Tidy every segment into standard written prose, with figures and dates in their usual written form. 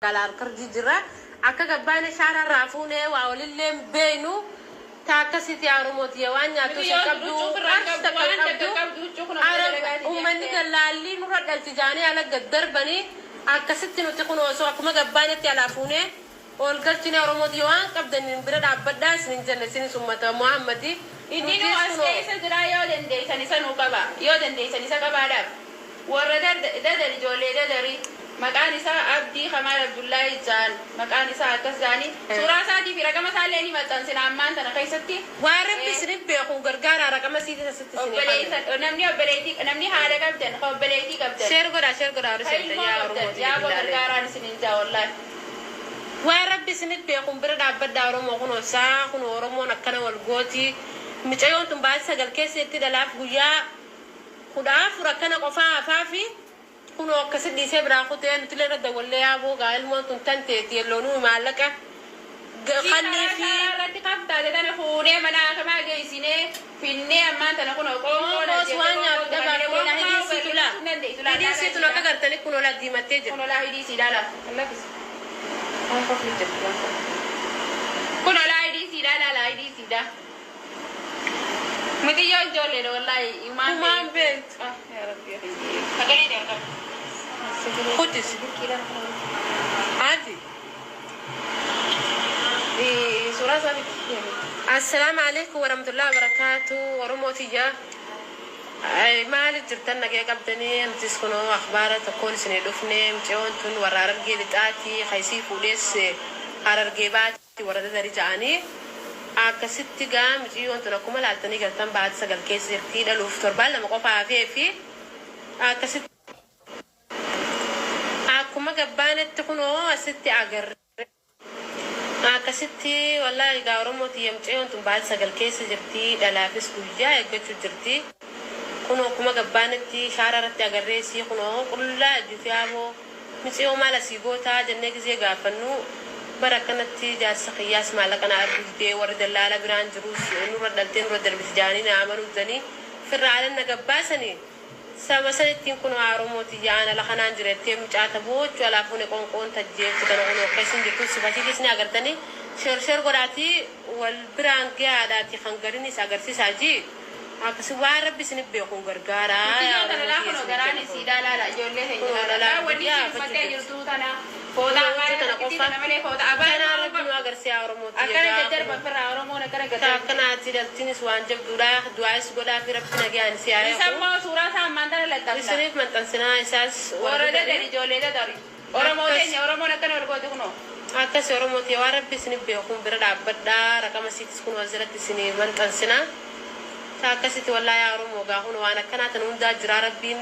Magaalaa Alkarjii jirra. Akka gabbaane shaaraa irraa fuunee waa olillee hin beeynu. Ta akkasiiti yaa Oromoo tiyya waan nyaattus hin qabdu, qarshi takka hin qabdu. Arab ummanni dallaallii nurra dhalti jaanii ala gad darbanii akkasitti nuti kunoo osoo akkuma gabbaanetti alaa fuunee ol galchine. Oromoo tiyya, waan qabdaniin bira dhaabbadhaa isinin jenna, isinis ummata Muhammadi. Inni nuu Nutis as kunoo. Keessa jiraa, yoo dandeeysan isa nuu qabaa, yoo dandeeysan isa qabaadhaaf. Warra Dadar, ijoollee Dadarii, maqaan isaa Abdii Kamaal Abdullaahi ja'an, maqaan isaa akkas ja'anii, suuraa isaatii fi raqama isaallee ni maxxansina ammaan tana keessatti. Waan Rabbi isinif beekun gargaaraa, raqama isiitis asitti isinii Obboleeysa kanna. Namni obboleeytii, namni haadha qabdan, ka obboleeytii qabdan, Share godhaa, share godhaa warri ka seentan ilmoo yaa Oromoo qabdan, tiyya yaaboo billaalee. gargaaraan isiniin ja'a wallaahi. Waan Rabbi isinif beekun bira dhaabbadhaa Oromoo, kunoo saa kunoo Oromoon akkana wal gooti. Micayoon tun baatii 9 keessa jirti, dhalaaf guyyaa 14 akkana qofaa hafaafi, kunoo akkasi dhiisee biraa kutee. Nutillee irra dawwallee, yaaboo gaa ilmoon tun tan teeti yelloonuu maallaqa Isii karaa kanniifi. Shaaraa irratti kaftaate tana fuunee mana hakimaa geessinee finnee, ammaan tana kunoo qoonqoon Qoonqoos ajjeefte, waan qoonqoon nyaatu dhabaaf tuqannee kunoo laa gonkumaa hidhiin siitu laa barreessuu hin dandeessu laa hidhiin laalaa sii tun akka isiidhaa. gartani kunoo laa diimattee jirti. Kunoo laa hidhii siidhaa laa lakkisi. Waan kofli jirti waan kofli. Kunoo laa hidhii siidhaa laa laa hidhii siidhaa. Mixiyyoon ijoolleedha wallaahi humaan Humaan beektu. Beektu. Ah yaa rabbi kiyya. Sagalee dargama. Kutis. Ati. Suuraa isaa miti. Assalaamu alaikum warahmatullahi wabarakatuh. Oromoo tiyya. Maaliif jirtan, nagee qabdanii? Nutis kunoo akhbaara tokkoon isinii dhufne. Mucayoon tun warra Harargee Lixaati. Kaysii fuudhees Harargee Baati, warra Dadari ja'anii. Akkasitti gaa mucayyoon tun akkuma laaltanii gartan baatii 9 keessa jirti, dhaluuf torbaan 2 qofa hafee fi akkasitti akkuma gabbaanetti kunoo asitti agarre. Akkasitti wallaahi egaa Oromoo tiyya, mucayyoon tun baatii 9 keessa jirti, dhalaafis guyyaa eeggachuu jirti. Kunoo akkuma gabbaanetti shaaraa irratti agarree isii kunoo qullaa ejjuti. Yaaboo miciyoo, maal asii gootaa jennee gizee gaafannu, bara akkanatti jaarsa kiyyaas maallaqa na arguu didee, warri dallaala biraan jirus nurra dhaltee nurra darbiti jaanii na amanuu didanii firraa alan na gabbaasanii. Saba sanittiin kunoo haa Oromoo tiyya, aan ala kanaan jira jettee mucaa ta boochu alaa fuune qonqoon tajjeeftu tana kunoo akka isin jirtu sifatiitis ni agartanii. Share share godhaatii wal biraan gahaadhaatii kan garinis agarsiisaa ji akkasi waan Rabbi isinif beekuun gargaaraa yaa Mucayyoo tana Oromoo laa tiyya kunoo isin garaan jenna kun isiidhaa laala ijoollee teenya kunoo laala dhalaaf laa wanni guyyaa isiin hafachuu uffattee jirti. jirtuu tana fooxaa Kunoo huccuu abaaya tana takkittii qofa tana malee fooxa abaaya tanaa maal Rabbi nu qabdu agarsiisaa Oromoo tiyya akkana gaa daddarban kunoo firraa Oromoon akkana ta gaddarbite. akkanaati. Dhaltinis waan jabduudha, du'aayis godhaafi Rabbi nagayaan isii haa Isa eegu. immoo suuraa isaa ammaan tana laxxafna. Isiniif maxxansinaa isaas warra Warra Dadari. Dadari, ijoollee Dadari. Oromoo Akkas teenya, Oromoon akkana wal gooti kunoo. Akkasi Oromoo tiyya, waan Rabbi isinif beekuun bira dhaabbadhaa, raqama isiitis kunoo as jalatti isinii maxxansina. Ta akkasiti wallahi yaa Oromoo, gaa kunoo waan akkanaa tana hundaa jiraa. Rabbiin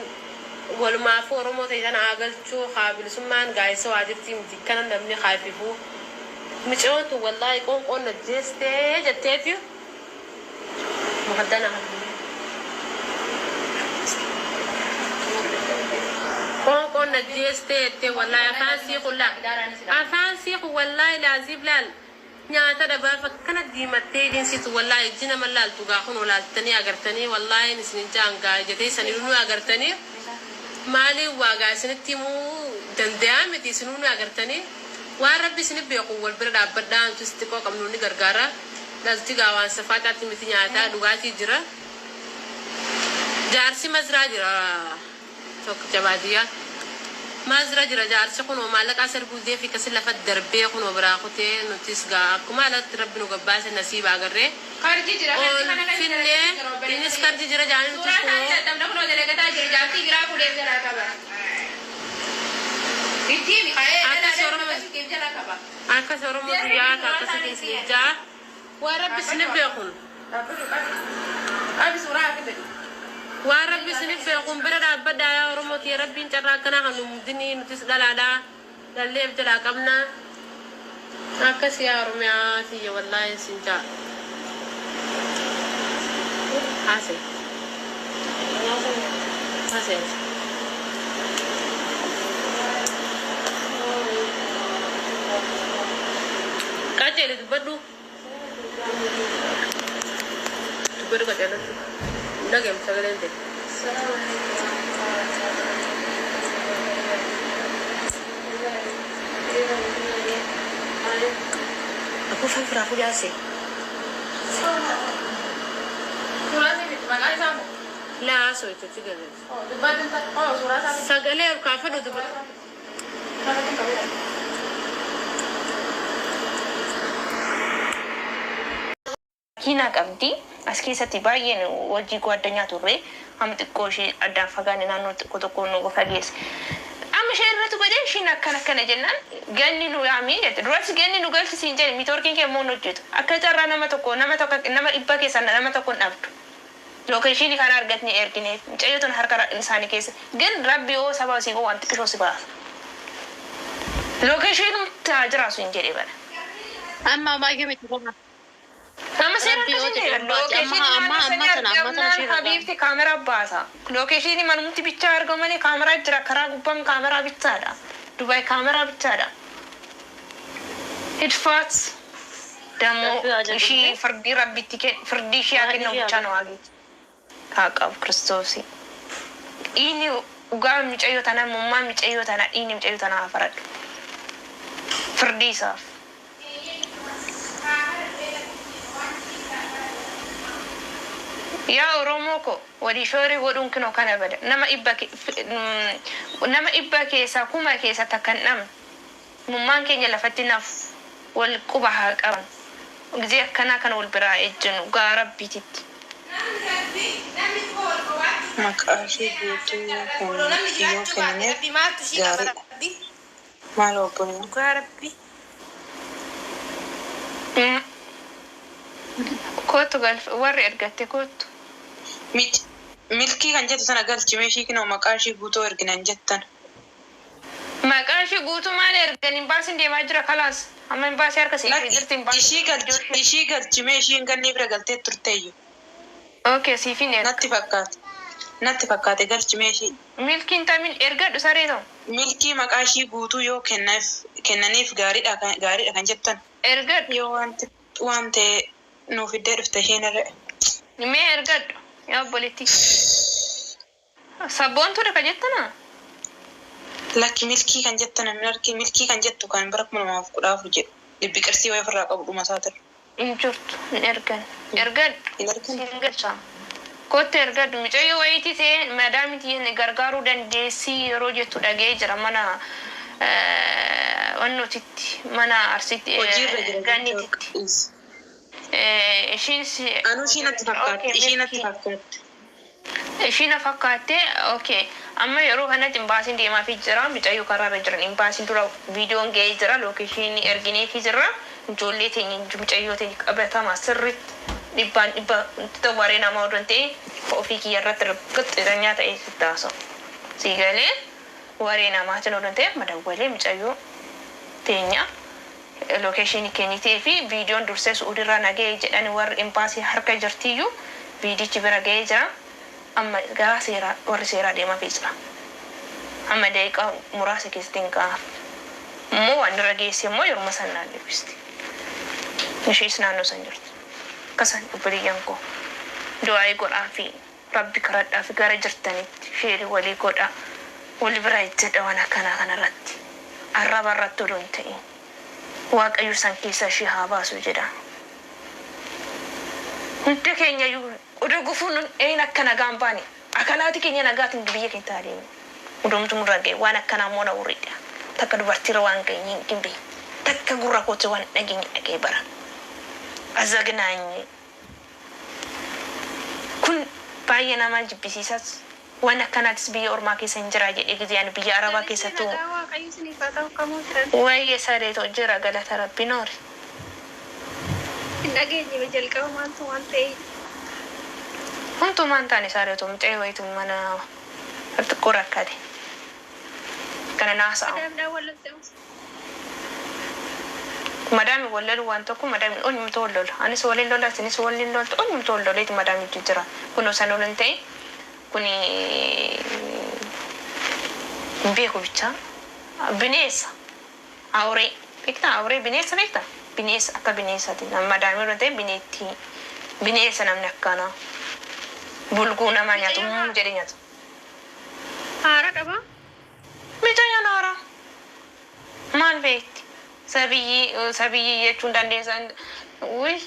walumaafuu Oromoo tiyya tana haa galchuu kaa bilisummaan gaa eessa waa jirtii miti akkana namni haa ififuu. Micayoon tun wallahi qoonqoon na jeestee jetteeti makaddaa naa hafte. Qoonqoon na jeestee jettee wallahi afaan sii kun laa afaan sii kun wallahi laaziif laal nyaata dhabaaf akkana diimattee hidhiin siitu wallahi ijji nama laaltu gaa kunoo laaltanii agartanii wallahi isinin jaan gaa ija teessanii nu agartanii maaliin waa gaa isinitti himuu dandayaa miti, isinuu ni agartanii. Waan Rabbi isinif beeku wal bira dhaabbadhaa, nutis xiqqoo qabnu ni gargaara. Dhalti gaa waan safaaxaatti miti, nyaataa dhugaatii jira. Jaarsi mazraa jira, tokkicha baadiyyaa mazra jira. Jaarsi kunoo maallaqaa sarbuu deefi akkasi lafa darbee kunoo biraa kutee. Nutis gaa akkuma alatti Rabbi nu gabbaase nasiiba agarree Karji jira, karji ol kana keessa finnee dalagatu jira obboleessa innis kiyya. karji jira jaanii nutis Suuraa isaanii kunoo laxxafna, kunoo dalagataa jira, jaartii biraa fuudheef jalaa qaba. Itti himi ka'ee Akkas dhalaa Oromoo dhalaa jalaa qaba. Akkas Oromoo biyyaa ka akkasitti isin jaa waan Rabbi isinif beekun. Qabi suuraa akka fedhu. Waan Rabbi isinif beekun bira dhaabbadhaa yaa Oromoo tiyya. Rabbiin carraa akkanaa kan nu mudinii, nutis dhalaadhaa dhalleef jalaa qabna. Akkas yaa Oromiyaa tiyya, wallaahi isin jaa. Haase. Haase. Qajeeli dubbadhu. Dubbadhu qajeelatti. Hin dhaga'amu sagaleen ta'e. Ufa firaa fuudhaase. Suuraa isaa miti maqaan isaa moo? Laa soitu galee. Dubbatti oh suuraa isaa miti. Sagalee ol kaafadhu dubbatu. Makiinaa qabdi. As keessatti baay'een wajjii gwaaddanyaa turre. Amma xiqqoo ishee addaan fagaanne, naannoo xiqqoo tokko nu fageesse. Amma ishee irratti godhee ishiin akkana akkana jennaan, ganni nu yaamii jette. Duras ganni nu galchi siin jedhe, networkiin kee immoo hin hojjetu. Akka carraa nama tokko, nama tokko, nama 100 keessaa nama tokko hin dhabdu. Locationii kana argatni ergine mucayyoo tun harka isaanii keessa. Gin Rabbi yoo saba sii waan xiqqishoo si baasa. Locationii taa jiraasu hin jedhe bara. Amma baay'ee miti qofa. Amma seera Rabbi yoo akkasii jedhe jira. baate amma Locationii amma naannoo amma sanii tana amma tana argamnaan ishee irraa. habiibti kaameraa baasa. Locationii manumti bichaa argamu malee kaameraa jira. Karaa gubbaan kaameraa bichaadha. Dubaay kaameraa bichaadha. Hidfaat dammoo Rabbi haa jedhu ishii miti. firdii Rabbitti kenn, firdii ishii haa Waan kennamu ishee haa bichaa nu godhu. haa haa qabu Kiristoosi. Dhiigni dhugaa mucayyoo tanaa, mummaa mucayyoo tanaa, dhiigni mucayyoo tanaa haa faradhu. Firdii isaaf. Yaa Oromoo ko, walii share godhuun kinoo kana bada. Nama 100 keessaa, 1000 keessaa takka hin dhabne. Mummaan keenya lafatti nafu, wal quba haa qaban. Gizee akkanaa kana wal biraa ejjenu gaa Rabbiititti. Maqaa ishee guutuu yoo kennineef gaariidha. Maaloo obboleewwan. Dhugaa Rabbi. Kootu galf warri ergatte kootu. Miti. Milkii kan jettu sana galchi mee, ishii kinoo maqaa ishii guutuu erginan jettan. Maqaa ishee guutuu maal ergan? Imbaasiin deemaa jira, kalaas. Amma imbaasii harka seentee Lakki jirti imbaasii. ishii galchi, ishii galchi mee, ishiin ganni bira galtee turteeyyu. Okay, siifin erga. Natti fakkaate. Natti fakkaate, galchi mee ishii. Milkiin tamin ergadhu saree ta'u. Milkii maqaa ishii guutuu yoo kennaaf kennaniif gaariidha kan jettan. Ergadhu. Yoo wanti waan ta'e nuuf iddee dhufte isheen irra. Mee ergadhu. Yaa obboleettii. Sabboontuudha ka jettana? Lakki, milkii kan jettan namni argi, milkii kan jettu kan bara 2014 jedhu. Dibbi qirsii wayii ofirraa qabu dhuma isaa ture. Hin jirtu, hin ergan. Ergadhu. Hin arginu. Siin galcha. Kottu ergadhu. Mucayyoo wayiitii ta'e madaamiti gargaaruu dandeessii yeroo jettu dhagee jira mana wannootitti, mana Arsiitti, Hojiirra jira ganniititti. jechuudha. Ishiin Anuu ishii natti fakkaatti. Okay, Ishii natti milkii. fakkaatti. Ishii na fakkaatte, okay. Amma yeroo kanatti imbaasiin deemaafii jira. Mucayyoo karaarra jiran imbaasiin dura viidiyoon ga'ee jira. Locationii ergineefii jirra. Ijoollee teenya, mucayyoo teenya qabatama sirriitti dhibbaan dhibba waree namaa odoo hin ta'in ofii kiyya irratti qixxixanyaa ta'ee sitti haasa'u. Sii galee, waree namaatiin odoo hin ta'in madawwalee mucayyoo teenya locationii kennitee fi viidiyoon dursee Su'uudirraa naga'ee jedhani warri imbaasii harka jirtiyyuu viidichi bira ga'ee jira. Amma gara seeraa, warri seeraa deemaafii jira. Amma daqiiqaa muraasa keessatti hin ga'aaf. Immoo waan irra geesse immoo yeruma san naan deebisti. Ishees naannoo san jirti. Akkasan obboleeyyan koo. Du'aa'ii godhaa fi Rabbi kadhadhaa fi gara jirtanitti share walii godhaa. Wal bira ejjedha waan akkanaa kanarratti. Arraba irratti odoo hin ta'in. Waaqayyo san keessa ishee haa baasu jedha. Hunda keenya iyyuu odoo gufuun nun dhahin akka nagaan baane akalaati keenya nagaatiin biyya keenya taa deemu. Odoomtu nurra ga'e waan akkanaa immoo na hurriidha. Takka dubartiirra waan ga'e hin beeku. Takka gurra kooti waan dhageenye dhaga'e bara. Azagnaanyi. Kun baay'ee nama jibbisiisas. Waan akkanaatis biyya ormaa keessa hin jira jedhee gizee ani biyya Arabaa Jalisee, keessattuu. nagaa Waaqayyo isiniif haa ta'u, kamuu jiran. Wayyee sareetoo, jira galata Rabbi, noori. Hin dhageenye jalqaba, maaltu waan ta'e? Huntumaan taane sareetoo, mucaa wayitu mana xiqqoo rakkate. Kana naasa'amu. Madaamdhaan wal loltemus. Madaami wal lolu waan tokko, madaami onyumtu wal lola. Anis waliin lola, isinis waliin loltu, onyumtu wal loleeti madaami jira. Kun osoo hin ta'in kuni hin beeku bichaa. Bineensa. Awuree. Beektaa awuree, bineensa beektaa? Bineensa, akka bineensaati. Nama madaamii odoo hin ta'in bineettii. Bineensa namni akkanaa. Bulguu namaa nyaatu Mucayyoo jedhee nyaatu. Haara qabaa? Mucayyoon haaraa. Maal beekti? Sabiyyi sabiyyi jechuun dandeessan. Uy.